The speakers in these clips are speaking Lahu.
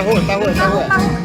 Taˇ hoˆ, taˇ hoˆ.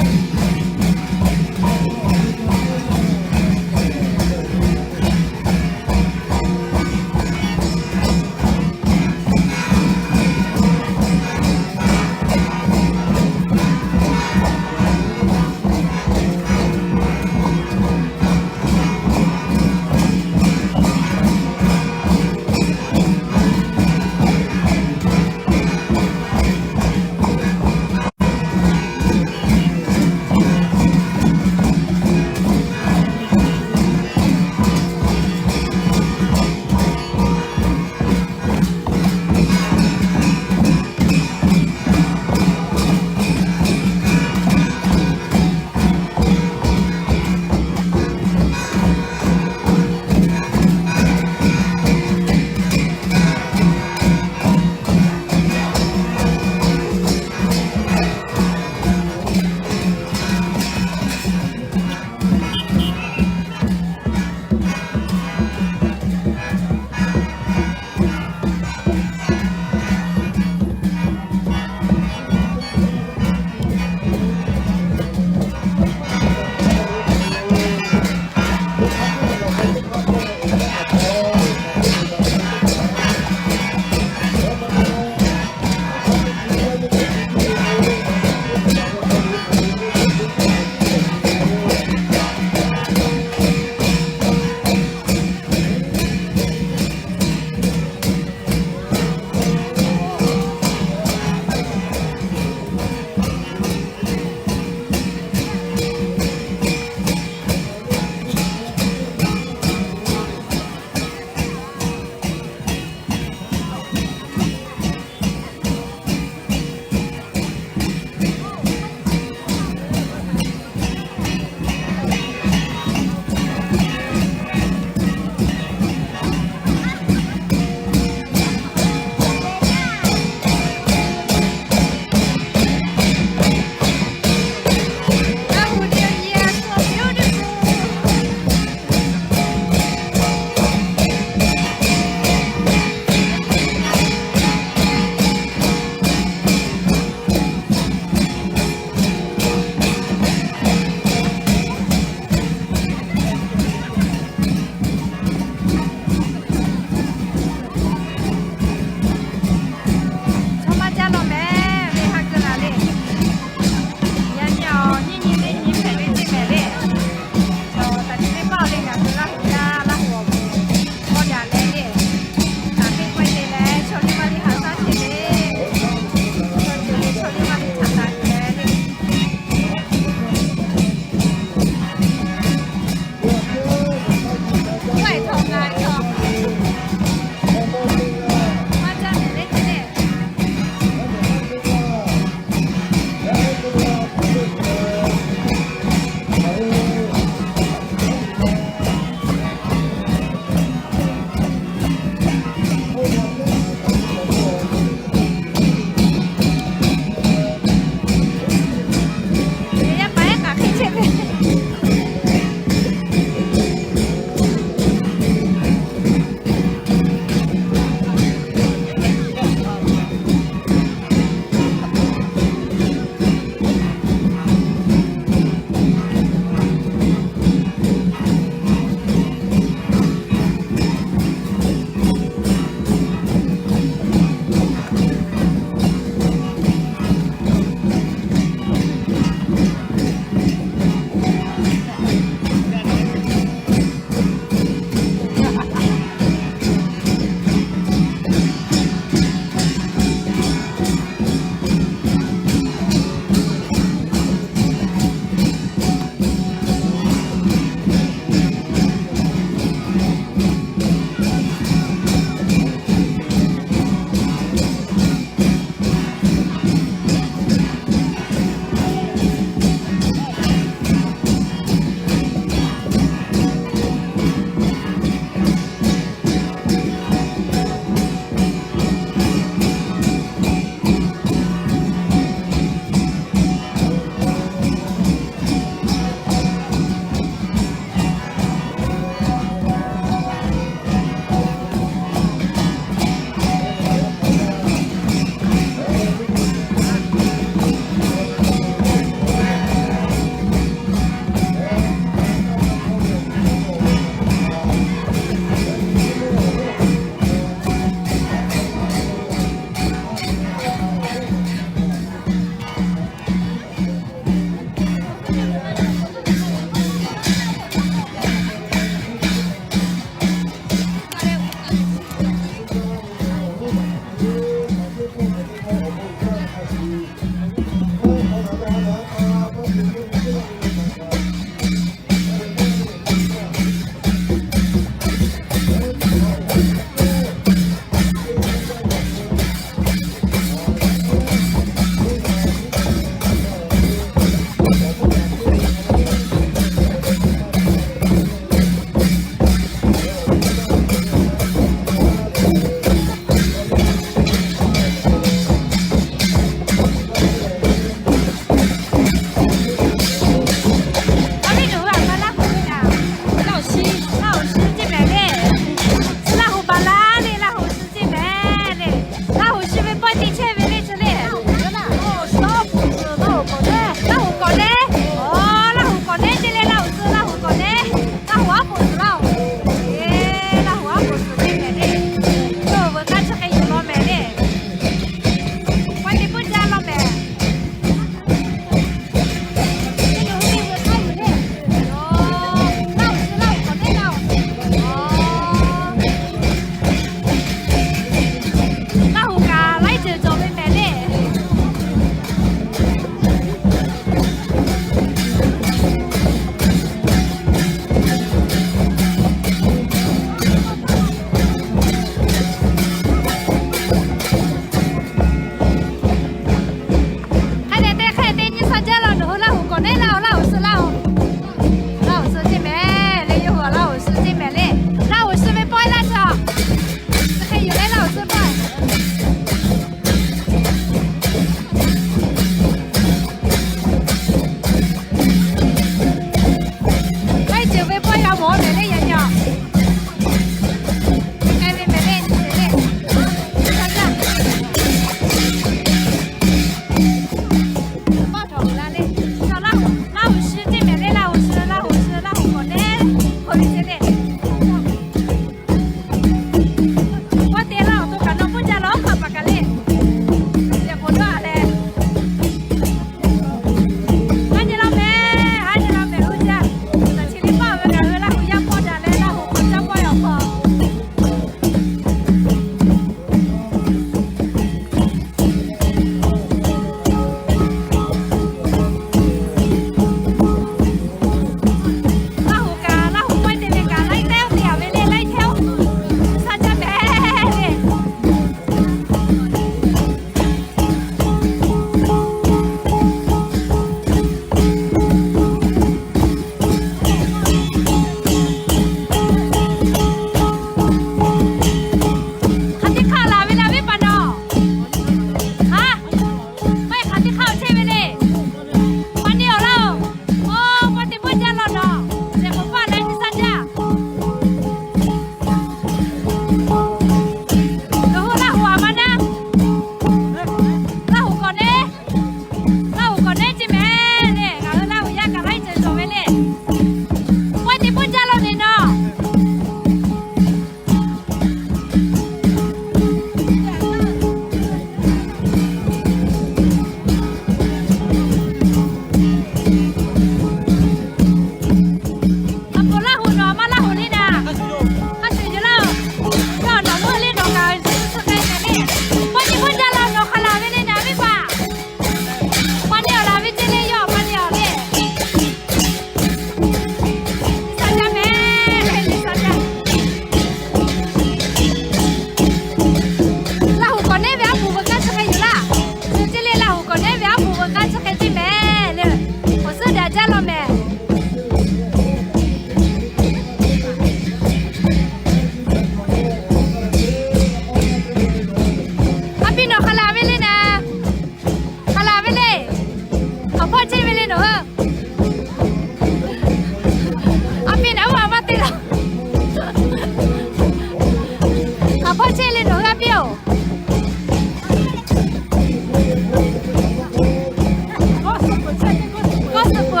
Kawˆ suh peuˬ,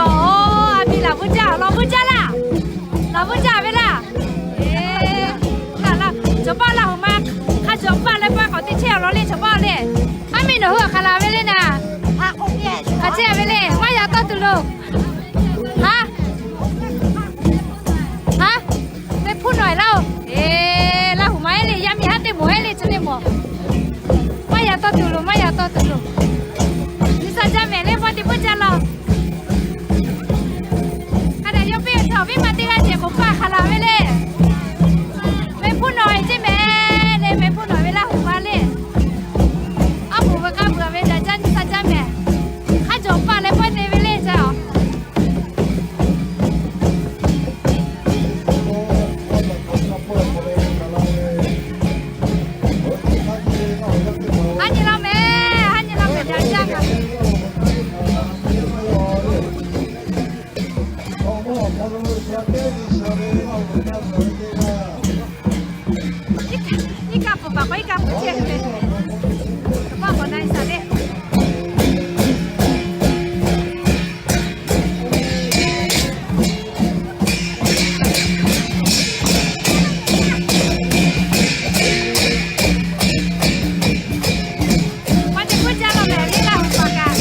a miˬ laˬ vuˇ jaˇ, laˬ vuˇ jaˇ laˇ. Laˬ vuˇ jaˇ ve laˇ. Cawˬ paˇ Laˇ huˍ ma hk'a cawˬ paˇ leh paˇ k'awꞈ te chehˇ awˬ lawn le, cawˬ paˇ le. Aˉ miˇ nawˬ hui awˬ hk'aˬ laˬ ve le naˍ. Hk'aˬ chehˇ ve le, maˇ yaꞈ tawˇ tuˬ loˬ. Haˉ, haˉ, meh hpuˇ nawˬ e laˇ-oˬ. Eˬ, Laˇ huˍ ma ehˉ le, yaˇ miˇ haˉ teˇ mawˬ ehˉ le, chi teˇ mawˬ. Maˇ yaꞈ tawˇ tuˬ loˬ, maˇ yaꞈ tawˇ tuˬ loˬ. Nyi sa jaˇ mehˍ le, paˇ te puˇ jaˇ law. Hk'a dehꞈ yawˇ piˇ ve chaw viˉ ma teˇ g'aˇ cehˬ k'oˍ paˇ hk'aˬ laˬ ve le. Meh hpuˇ nawˬ e ceˇ mehˍ le, meh hpuˇ nawˬ ve Laˇ huˍ ma le. Aˉ poˍ ve k'aˇ beuꞈ ve daꞈ jaˇ, nyi sa jaˇ mehˍ. Hk'a cawˬ paˇ leh paˇ te ve le ca. Haˉ nyi laˇ mehˍ, haˉ nyi laˇ mehˍ, daꞈ jaˇ kaꞈ. Iˉ kaˆ pfuhˍ baˬ k'o iˉ kaˆ pfuhˍ chehˇ ve, paˇ k'awꞈ na e saˍ le. Maˇ te puˇ jaˇ law mehˍ le, Laˇ huˍ paˍ kaꞈ.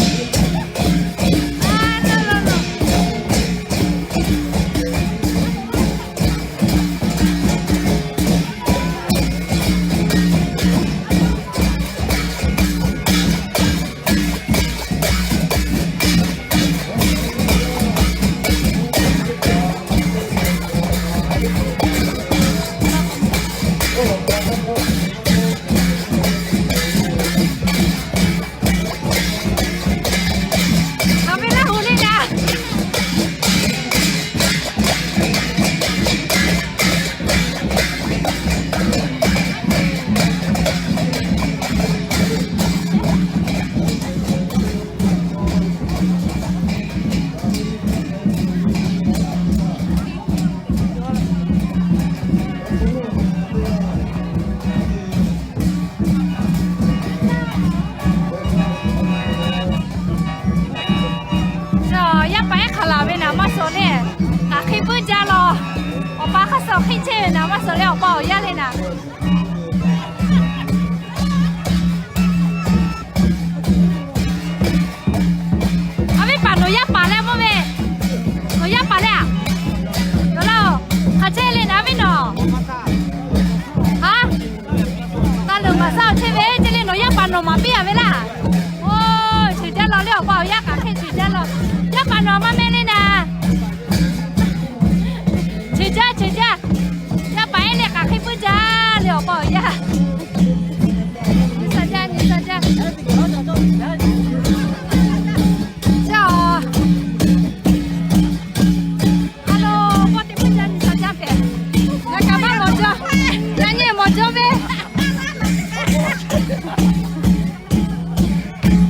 Awˬ ve Laˇ huˍ le kaꞈ. Yaˇ paˍ ehˉ hk'aˬ laˬ ve naˍ maˇ suh le. Hk'aˬ hk'e puiˉ jaˇ law. Awˬ pa hk'aˇ suh hk'e chehˇ ve naˍ maˇ suh le, awˬ pa awˬ yaˇ le naˍ. A viˉ paˍ nawˬ yaˇ paˍ leh mawˇ ve, nawˬ yaˇ paˍ leh a, nawˬ laˇ-oˬ, hk'aˬ chehˇ le naˍ viˉ nawˬ. Haˉ, taˇ leuˬ maˍ saˉ awˬ chehˇ ve ce le, nawˬ yaˇ paˍ nawˬ maˍ piˇ a ve laˇ. Oˬ, cheˬ jaˇ law le, awˬ pa awˬ yaˇ hk'aˬ hk'e cheˬ jaˇ law. Yaˇ paˍ nawˬ maˇ mehˆ le naˍ. Cheˬ jaˇ, cheˬ jaˇ. Yaˇ paˍ ehˉ le hk'aˬ hk'e puiˉ jaˇ le, awˬ pa awˬ yaˇ. Nyi sa jaˇ, nyi sa jaˇ. Jaˇ-oˬ. Hello, paˇ te puˇ jaˇ, nyi sa jaˇ hpehꞈ. Ngaˬ kaꞈ maˇ mawˬ jaw. Yaꞈ nyi mawˬ jaw ve.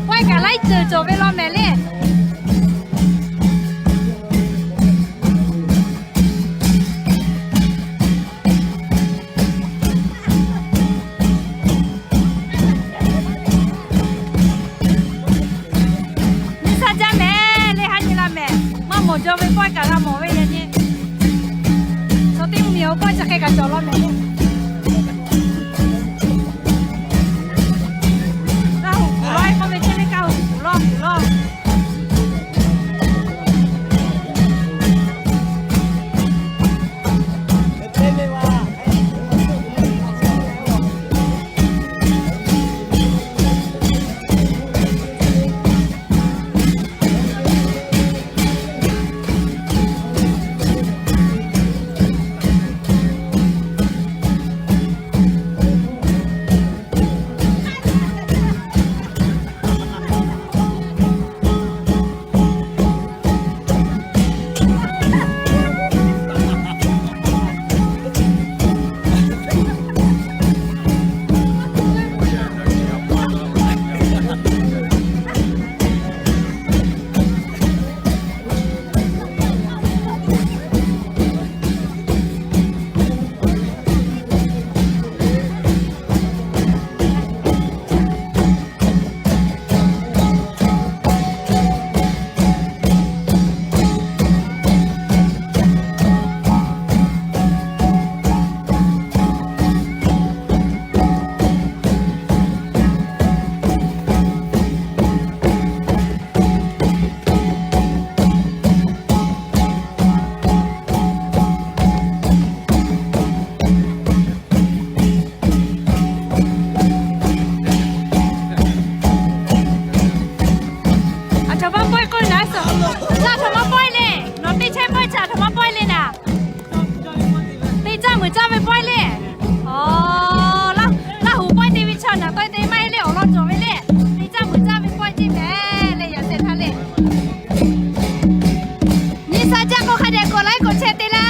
Paˇ kaꞈ laiˉ ceuˬ cawˬ ve law mehˍ le. Nyi sa jaˇ mehˍ le, haˉ nyi la mehˍ. Maˇ mawˬ jaw ve paˇ kaꞈ g'a mawˬ ve yaꞈ nyi. Chaw teˇ mvuhˇ miˬ awˬ paˇ chi hk'e kaꞈ cawˬ law mehˍ le. Kaˇ hoꞈ kuˬ law, k'oˆ ve chehˇ le, kaˇ hoꞈ kuˬ law, kuˬ law. Caˇ htaꞈ maˇ pawehˇ le. Nawˬ teˇ chehˇ pawehˇ, caˇ htaꞈ maˇ pawehˇ le naˍ. Teˇ caˇ meuꞈ caˇ ve pawehˇ le. Aw, Laˇ huˍ pawehˇ te ve chaw naˍ taweh te maˇ heˆ le, awˬ lawn cawˬ ve le. Teˇ caˇ meuꞈ caˇ ve pawehˇ ceˇ mehˍ le, yaꞈ sheh htaˇ le. Nyi sha jaˇ k'o hk'a dehꞈ k'awꞈ laiˉ k'awꞈ chehˇ te laˇ.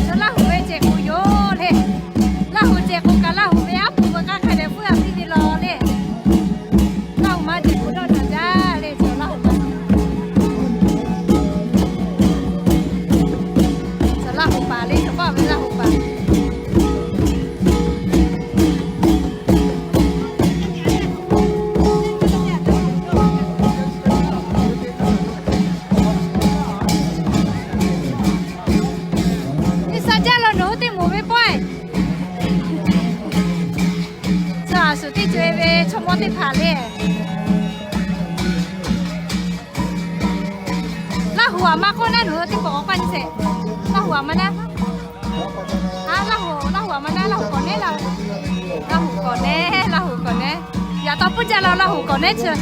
Chaw Laˇ huˍ ve cehˬ k'o yoˬ le. Laˇ huˍ cehˬ k'o kaꞈ Laˇ huˍ ve aˉ pu ve k'aˇ hk'a dehꞈ hpuˉ a piˇ ve law le. Laˇ huˍ ma cehˬ k'o dawˇ daꞈ jaˇ le, chaw Laˇ huˍ ma. Chaw Laˇ huˍ paˍ le, chaw paˇ ve Laˇ huˍ paˍ. Nyi sha jaˇ law nawˬ hui teˇ moˍ ve pawehˇ. Chaw a shuˍ teˇ co e ve chaw mawˇ teˇ hpaˍ le. Laˇ huˍ aˬ ma k'oˆ naˉ nawˬ hui teˇ pawˍ k'awꞈ k'oˆ nyi sheˍ. Laˇ huˍ aˬ ma naˉ. A, Laˇ huˍ, Laˇ huˍ aˬ ma naˉ, Laˇ huˍ k'awꞈ nehˉ la. Laˇ huˍ k'awꞈ nehˉ, Laˇ huˍ k'awꞈ nehˉ. Yaꞈ taw puiˉ jaˇ la Laˇ huˍ k'awꞈ nehˉ chi.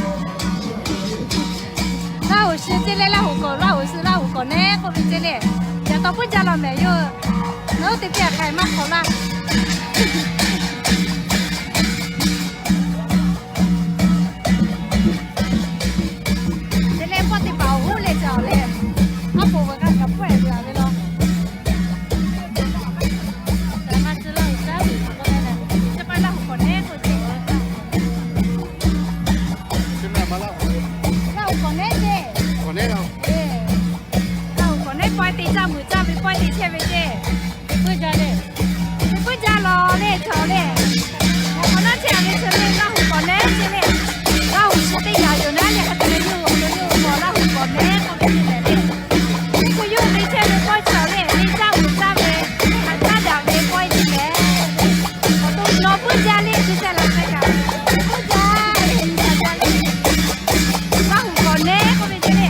Laˇ huˍ shi ceˇ le, Laˇ huˍ k'awꞈ, Laˇ huˍ shi Laˇ huˍ k'awꞈ nehˉ k'oˆ ve ceˇ le. Yaꞈ taw puiˉ jaˇ la mehˍ yoˬ. Nawˬ hui teˇ piˇ a hk'ai maˇ hk'awꞈ laˇ. Te leh pawˆ teˇ hpaˍ awˬ hoˉ leh ca awˬ leh, aˉ poꞈ ve g'a kaꞈ pawehˇ ve laˬ ve law. Laˇ huˍ k'awꞈ nehˉ k'o, Laˇ huˍ k'awꞈ nehˉ ceˇ. Laˇ huˍ k'awꞈ nehˉ pawehˇ te caˇ meuꞈ caˇ ve pawehˇ te chehˇ ve ceˇ. Te puiˉ jaˇ le. Te puiˉ jaˇ law le chaw le. Awˬ hk'awꞈ nawˉ chehˇ a ve chaw le, Laˇ huˍ k'awꞈ nehˉ ceˇ le. Laˇ huˍ chi teˇ yaꞈ yoˬ naˉ le, hk'e te leh yawˇ hui yawˇ hui k'awꞈ Laˇ huˍ k'awꞈ nehˉ k'oˆ ve ceˇ le. Teˇ hkui yawˇ hui te chehˇ ve pawehˇ chaw le, te caˇ meuꞈ caˇ ve, haꞈ caˉ daꞈ ve pawehˇ ceˇ le. Awˬ to nawˬ puiˉ jaˇ le, chi sheh laˬ sheh kaꞈ, puiˉ jaˇ le, Laˇ huˍ k'awꞈ nehˉ k'oˆ ve ceˇ le.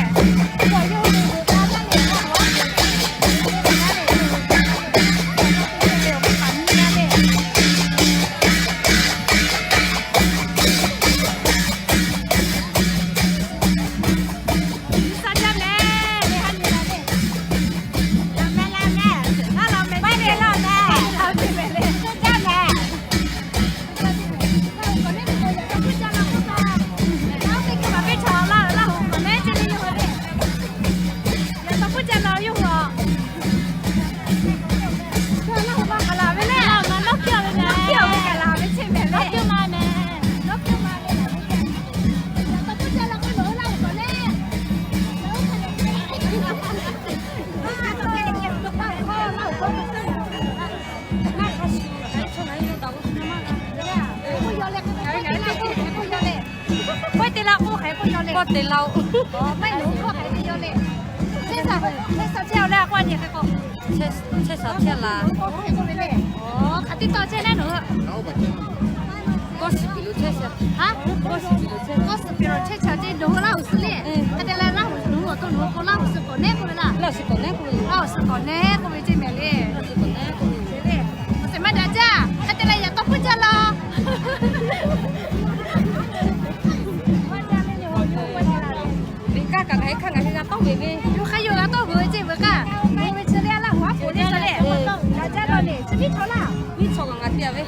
Pawehˇ te laˇ k'oˆ hk'e k'oˆ yaw le. Pawehˇ te laˇ-oˆ. Maˇ heˆ nawˬ hui k'oˆ hk'e te yaw le. Chehˇ sha, chehˇ sha chehˇ a le, a k'oˆ a nyi hk'e k'o. Chehˇ sha chehˇ la. K'oˆ hk'e k'oˆ ve le. Aˬ, hk'aˬ tiˉ taw chehˇ naˉ nawˬ hui. K'awˇ suhˍ piˍ lo chehˇ sha. Ha? K'awˇ suhˍ piˍ lo chehˇ. K'awˇ suhˍ piˍ lo chehˇ sha ceˇ nawˬ hui Laˇ huˍ suh le. Hk'e te leh Laˇ huˍ nawˬ hui awˬ to nawˬ hui k'o Laˇ huˍ suh k'awꞈ nehˉ k'oˆ ve laˇ. Laˇ huˍ suh k'awꞈ nehˉ k'oˆ ve. Laˇ huˍ suh k'awꞈ nehˉ k'oˆ ve. Awˬ suhˍ maˇ daꞈ jaˇ. Hk'e te leh yaꞈ taw puiˉ jaˇ law.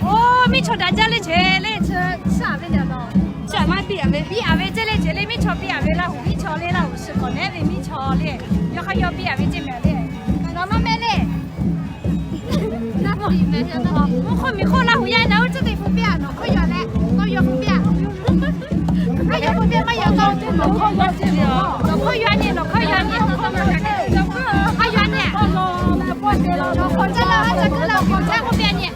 Oˇ, miˇ chaw daꞈ jaˇ le ceˬ le. Chi aꞈ ve le, biˇ aꞈ ve ceˬ le ceˬ le, miˇ chaw biˇ aꞈ ve, Laˇ huˍ miˇ chaw le, Laˇ huˍ suh k'awꞈ nehˉ ve miˇ chaw le, yawˇ hk'aˇ yawˇ biˇ aꞈ ve ceˬ mehˍ le. Nawˬ maˇ mehˆ le. Mvuhˇ hk'oˆ miˬ hk'oˆ Laˇ huˍ yaˇ naˬ oˇ cuˇ te hpu piˇ aꞈ, nawˬ hkawˇ yaw leh, tawˇ yaw hpu piˇ aꞈ. Maˇ yaw hpu piˇ, maˇ yaw tawˇ, nawˬ hkawˇ yaw ceˬ le. Nawˬ hkawˇ yaw nyi, nawˬ hkawˇ yaw nyi, nawˬ hkawˇ yaw nyi. Nawˬ hk'awꞈ caˇ la, a ca kuiˬ la k'awꞈ caˇ k'oˆ piˇ aꞈ nyi.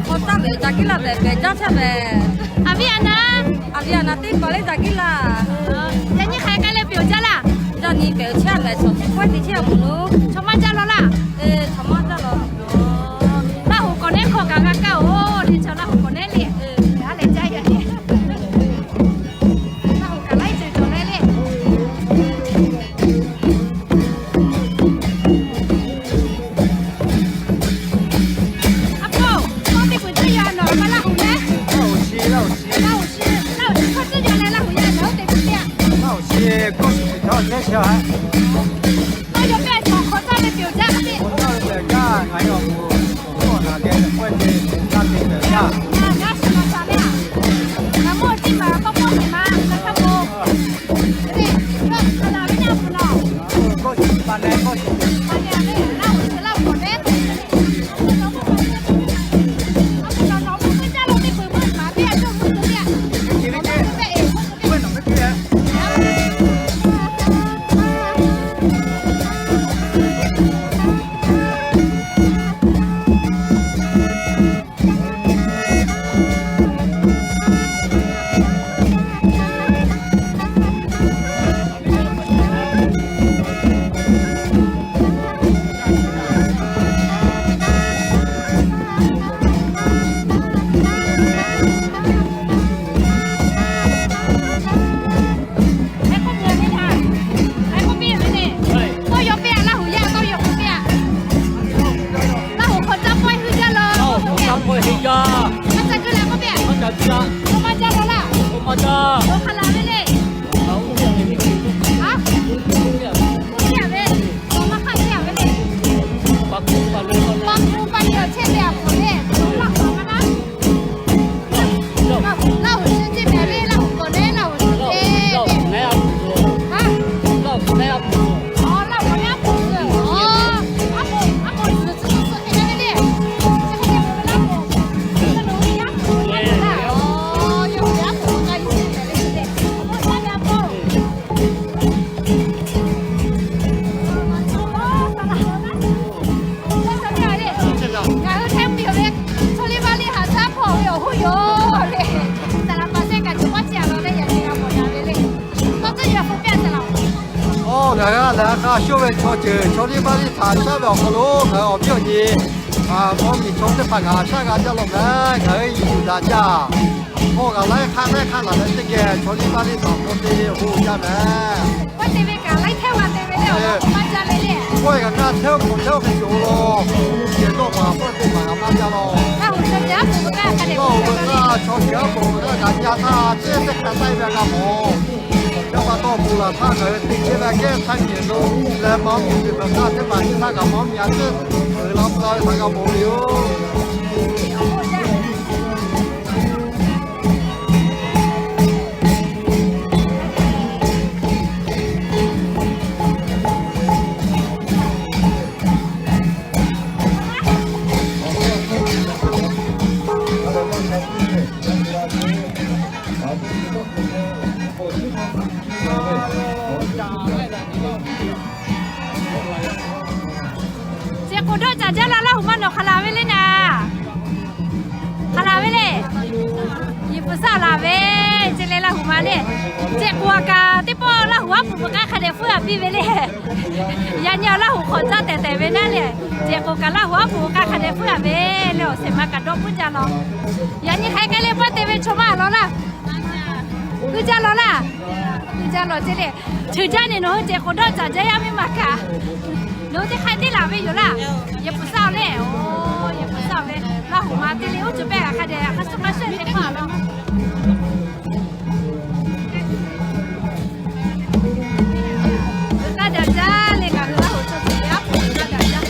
K'awꞈ caˇ mehˍ, ca kiˉ laˇ tehꞈ pehˬ jaˇ chehˇ mehˍ. Aˬ viˉ aˬ naˉ, aˬ viˉ aˬ naˉ teˇ hpaˍ leh ca kiˉ laˇ. Yaꞈ nyi hk'aˬ hk'e leh peuˬ jaˇ laˇ. Yaꞈ nyi peuˬ chehˇ mehˍ, chaw chi pawehˇ te chehˇ a mawˬ lo. Chaw maˇ jaˇ law laˇ. Chaw maˇ jaˇ law. Laˇ huˍ k'awꞈ nehˉ hkawˇ kaꞈ g'a kaˇ oˬ, le chaw Laˇ huˍ k'awꞈ nehˉ le. Aˬ leh jaˇ yaꞈ nyi. Laˇ huˍ kaꞈ laiˉ ceuˬ cawˬ leh le. Aˉ po, tawˇ teˇ peuˬ teˇ yaw a nawˬ ma Laˇ huˍ leh. Laˇ huˍ chi, Laˇ huˍ chi, Laˇ huˍ chi hkawˇ teˇ yaw leh Laˇ huˍ yaˇ nawˬ hui te piˇ piˇ aꞈ. Laˇ huˍ chi kawˇ shiˍ tiꞈ htaˇ chehˇ chehˇ a. Tawˇ yaw piˇ aꞈ, chaw hk'awꞈ caˇ ve peuˬ jaˇ piˇ. Hk'awꞈ caˇ ve peuˬ jaˇ, ngaˬ hui awˬ moˍ hk'oˆ a ngaˬ geh peuˬ jaˇ. Ngaˬ mawˇ tiˇ maˬ k'awꞈ pawˇ teꞈ ma, na hk'aˇ po. Tawˇ yaw piˇ aꞈ, Laˇ huˍ yaˇ tawˇ yaw k'oˆ piˇ aꞈ. Laˇ huˍ hk'awꞈ caˇ pawehˇ hui jaˇ law. Maˇ ca kuiˬ leh k'oˆ piˇ aꞈ. Maˇ ca kuiˬ la. K'o maˇ jaˇ law laˇ. K'o maˇ jaˇ. K'o hk'aˬ laˬ ve le. K'oˆ piˇ aꞈ ve. K'o maˇ hk'aˇ piˇ aꞈ ve le. Pa hkuˇ pa leh awˬ chehˇ ve aꞈ k'oˍ le. Laˇ huˍ maˇ na. Laˇ huˍ chi teˇ mehˍ le, Laˇ huˍ k'awꞈ le, Laˇ huˍ chi teˇ mehˍ. Laˇ huˍ k'awꞈ le, Laˇ huˍ k'awꞈ le. Ngaˬ hui hteˇ piˬ ve, chaw liˇ vaˇ liˇ haꞈ shaˉ hpawˇ ve awˬ hoˉ yoˬ le. Saˍ laꞈ paˍ shehˆ kaꞈ chi maˇ ciˇ a law leh yaꞈ nyi g'a mawˬ daꞈ ve le. Tawˇ tcuhˉ yaꞈ k'oˆ piˇ aꞈ saˍ laꞈ. Oˇ, ngaˬ hui a lehˬ a k'a shoˆ ve chaw ceuˬ chaw liˇ vaˇ liˇ haꞈ shaˉ ve awˬ hk'aw lo ngaˬ hui awˬ viˉ awˬ nyi mawˇ miˬ chaw teˇ hpaˍ ngaˬ haꞈ shaˉ g'a jaˇ law mehˍ. Ngaˬ hui yuˬ daꞈ jaˇ. K'o ngaˬ laiˉ hk'aˇ laiˉ hk'aˇ laˬ leh teˇ geh chaw liˇ vaˇ liˇ taˍ hk'aw te hoˆ jaˇ mehˍ. Pawehˇ te ve kaꞈ laiˉ hteˇ g'a te ve le, maˇ jaˇ le le. Pawehˇ kaꞈ kaˇ hteˇ k'awꞈ hteˇ ve cawˬ law. K'o ceh dawˇ paˍ pawehˇ te maˍ g'a maˇ jaˇ law. Laˇ huˍ chi teˇ g'aˇ chaw ceuˬ aˉ poˍ g'a kaꞈ jaˇ htaˇ, teˇ teˇ hk'a taiˇ ve g'a mawˬ. Yaˇ pa taw bon laˬ htaˇ ngaˬ hui teˇ chehˇ ve geh htaˇ nyi lo leh, mawˇ miˬ teˇ hpaˍ htaˇ teˇ hpaˍ nyi htaˇ kaꞈ mawˇ miˬ a teˇ uiˍ la pla ve htaꞈ g'a mawˬ ve yoˬ. Ceh k'oˍ dawˇ caˬ jaˇ laˇ, Laˇ huˍ ma nawˬ hk'aˬ laˬ ve le naˍ. Hk'aˬ laˬ ve le. Yehˬ pfuhˍ saˉ laˬ ve, ce leh Laˇ huˍ ma le. Ceh k'oˍ a kaꞈ teˇ pawˆ Laˇ huˍ aˉ poꞈ k'ai hk'a dehꞈ hpfuhˇ a piˇ ve le. Yaꞈ nyi Laˇ huˍ hk'awꞈ caˇ tehˬ tehˬ ve naˉ le. Ceh k'oˍ kaꞈ Laˇ huˍ aˉ poꞈ k'ai hk'a dehꞈ hpfuhˇ a ve le, awˬ shehˍ ma kaꞈ dawˇ puiˉ jaˇ law. Yaꞈ nyi hk'aˬ hk'e le pawehˇ te ve chaw maˇ law laˇ. Hui jaˇ law laˇ. Hui jaˇ law ce le. Ceuˬ jaˇ ne nawˬ hui ceh k'oˍ dawˇ caˬ jaˇ yaˇ miˇ ma kaꞈ. Nawˬ hui teˇ hk'aˇ teˇ laˬ ve yoˬ laˇ. Yehˬ pfuhˍ saˉ le. Yehˬ pfuhˍ saˉ ve Laˇ huˍ ma te le oˇ ceuˬ pehˇ g'a hk'a dehꞈ hk'a suh maˇ shehˆ teˇ hpaˍ law. Taˇ daꞈ jaˇ le, ngaˬ hui Laˇ huˍ chaw ceuˬ aˉ poꞈ taˇ daꞈ jaˇ.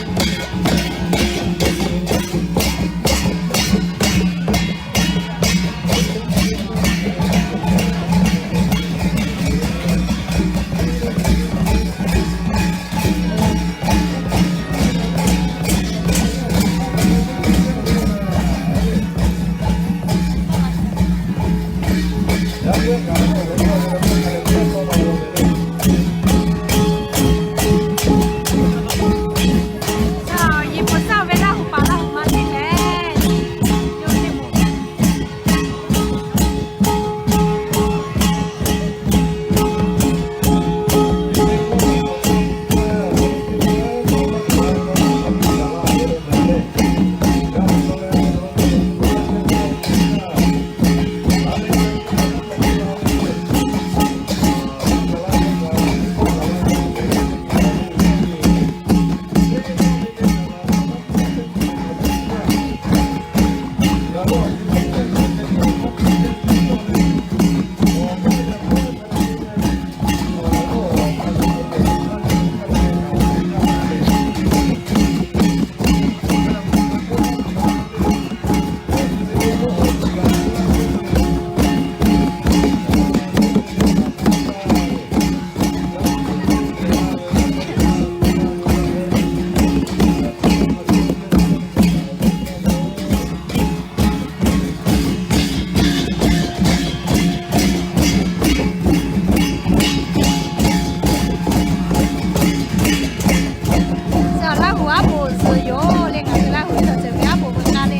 Laˇ huˍ aˉ poꞈ zuhˬ yoˬ le, ngaˬ hui Laˇ huˍ chaw ceuˬ ve aˉ poꞈ veu k'ai le,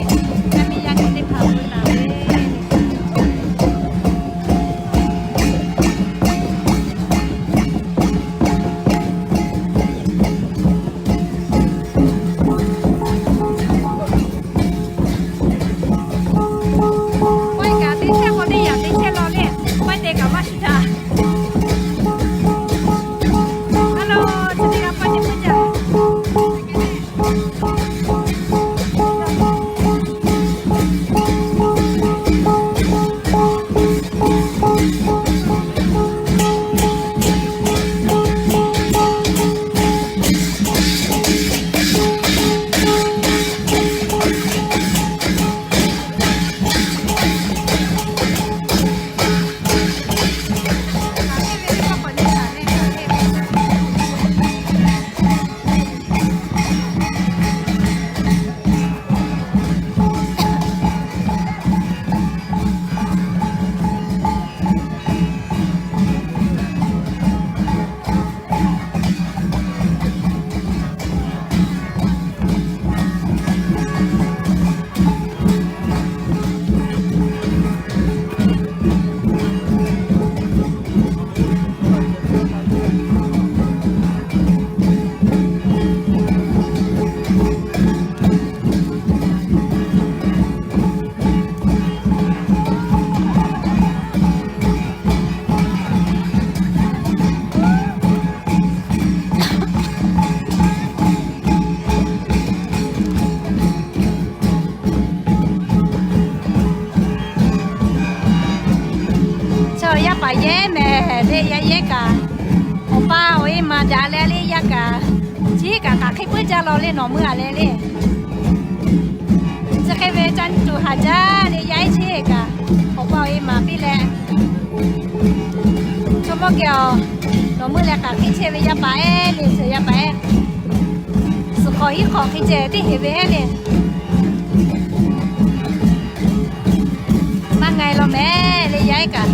yaˇ miˇ yaˇ nyi teˇ hpaˍ veu naˍ ve. Pawehˇ kaꞈ teˇ chehˇ k'o teˇ yaꞈ teˇ chehˇ law le, pawehˇ te kaꞈ maˇ shuˍ daꞈ. Aˉ lo, chi teˇ g'aˇ pawehˇ te pawehˇ jaˇ. Chaw yaˇ paˍ yehˉ mehˍ le, yaˇ yehˉ kaꞈ, awˬ pa awˬ e maˍ daꞈ leh le yaˇ kaꞈ, chi kaꞈ hk'aˬ hk'e puiˉ jaˇ law le nawˬ meuˇ a leh le. Chi hk'e ve ca nyi tuˬ haˍ jaˇ le yaˇ ehˉ chi kaꞈ, awˬ pa awˬ e maˍ piˇ leh, chaw mawˇ geh awˬ, nawˬ meuˇ leh hk'aˬ hk'e chehˇ ve yaˇ paˍ ehˉ le, chaw yaˇ paˍ ehˉ, suhˍ hk'awꞈ hiˉ hk'awꞈ hk'e ceh teˇ heˍ ve ehˉ le. Maˇ nga e law mehˍ le yaˇ ehˉ kaꞈ.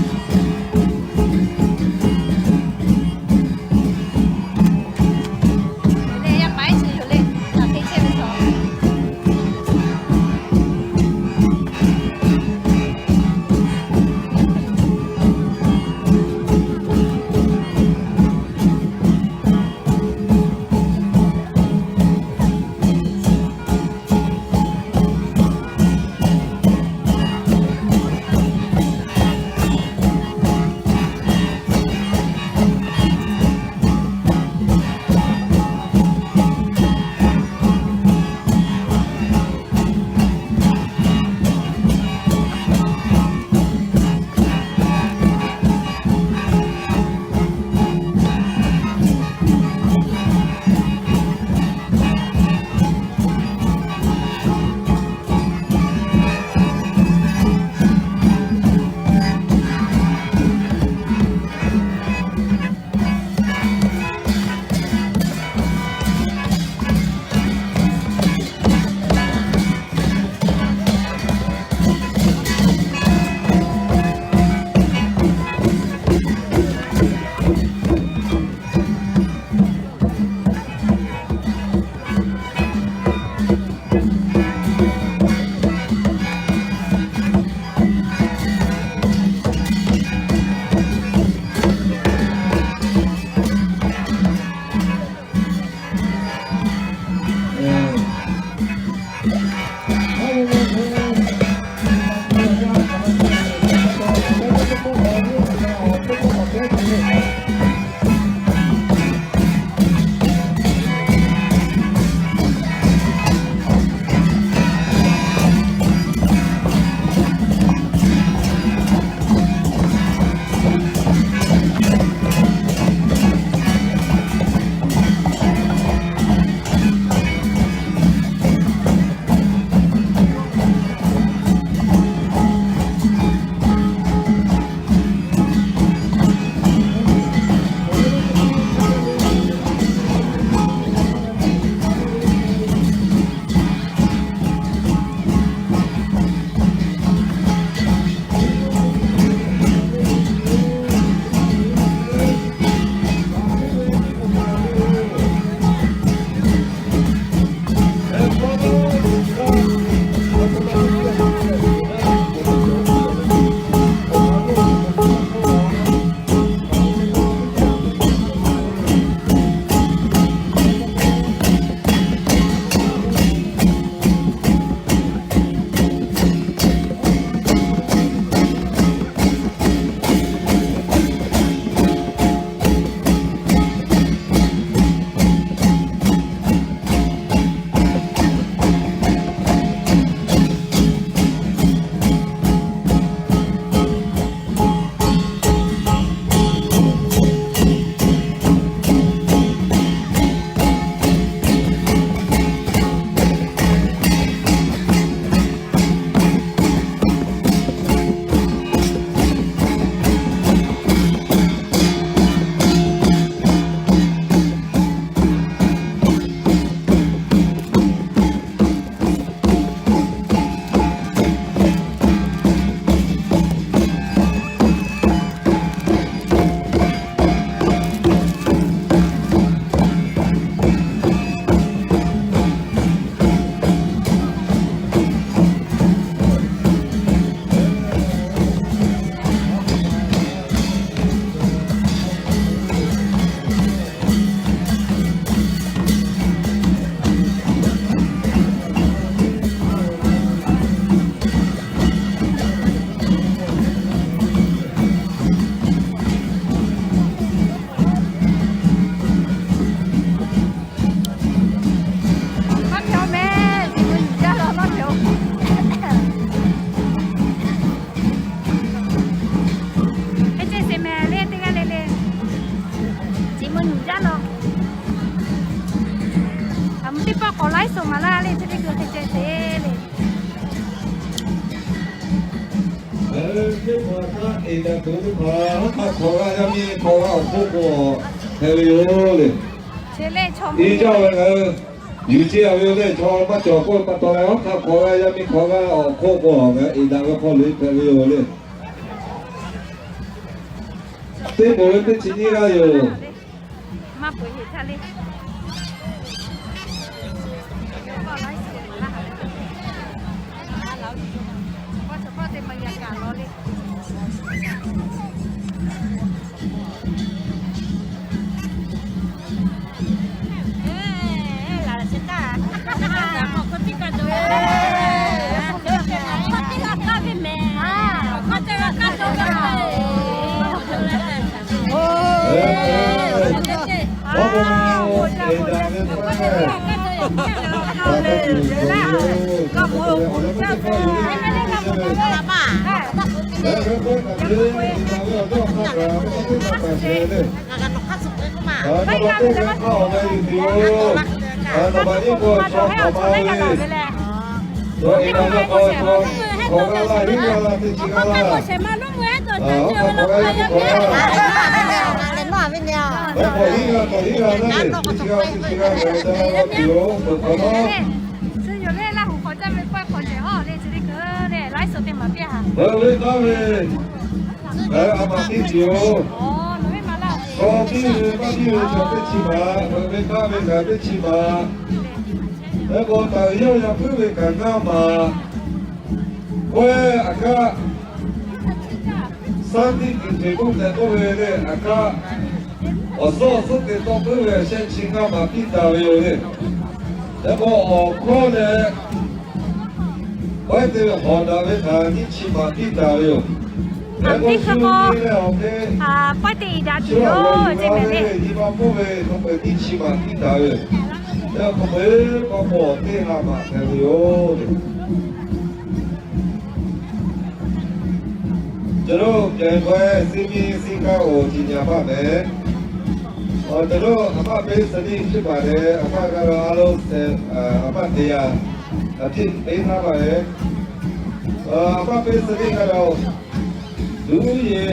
Teˇ hpaˍ htaꞈ eˍ daꞈ tuˬ teˇ hpaˍ, haˉ hk'aˆ hk'awꞈ g'aˇ yaˇ miˇ hk'awꞈ g'aˇ awˬ hk'oˆ k'o hpehꞈ ve yoˬ le. Iˉ jaˇ ve ngaˬ hui yuˬ ce a ve yoˬ le. Chaw maˇ cawˬ k'oˆ ve pa taw leh, haˉ hk'aˆ hk'awꞈ g'aˇ yaˇ miˇ hk'awꞈ g'aˇ awˬ hk'oˆ k'o ngaˬ hui eˍ daꞈ ve hk'aw lo hpehꞈ ve yoˬ le. Teˇ moˍ ve teˇ chi nyiˇ g'aˇ yoˬ. Ve k'aˇ ve, a maꞈ teˇ ceuˬ-oˬ, k'aw piˇ ve maˇ piˇ ve chaw teˇ chi maˍ, ve k'aˇ ve ngaˬ teˇ chi maˍ. Hk'e k'o, taˍ ve yawˇ yaˇ puiˉ ve kaꞈ ngaˇ maˍ. K'oˆ-e, aꞈ kaˆ, saˉ tiˉ kuiˬ hk'e k'oˆ tehꞈ k'oˆ ve le, aꞈ kaˆ, awˬ suhˉ awˬ suhˉ te tawˆ puiˉ ve shehˆ chi ngaˇ maˍ piˇ taˍ ve yoˬ le. Hk'e k'o, awˬ hkawˇ leh pawehˇ te ve hawˍ daꞈ ve htaꞈ nyiˇ chi maˍ piˇ taˍ ve yoˬ. Hk'e k'o, shu nyi leh awˬ hk'e, pawehˇ te iˍ daꞈ tuˬ yoˬ, nyi ma k'oˆ ve, nyiˇ chi maˍ piˇ taˍ ve yoˬ. Hk'e k'o, k'awꞈ teˇ ha maˍ hpehꞈ ve yoˬ. ကျွန်တော်တို့ ပြိုင်ပွဲ စည်းမျဉ်းစည်းကမ်းကို ကြေညာပါမယ်။ ကျွန်တော် အမှတ်ပေးစနစ် ဖြစ်ပါတယ်။ အမှတ်ကတော့ အားလုံး ဆယ်၊ အာ၊ အမှတ် တစ်ရာ အဖြစ် ပေးထားပါတယ်။ အာ၊ အမှတ်ပေးစနစ်ကတော့ လူဦးရေ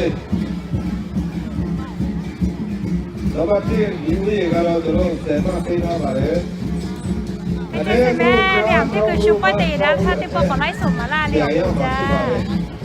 နံပါတ်တစ် လူဦးရေကတော့ ကျွန်တော်တို့ ဆယ်မှတ် ပေးထားပါတယ်။ အနည်းဆုံး ကျား ထောင့်ကိုး မှတ် ထောင့်ကိုး ပြိုင်ရမှာ ဖြစ်ပါတယ်။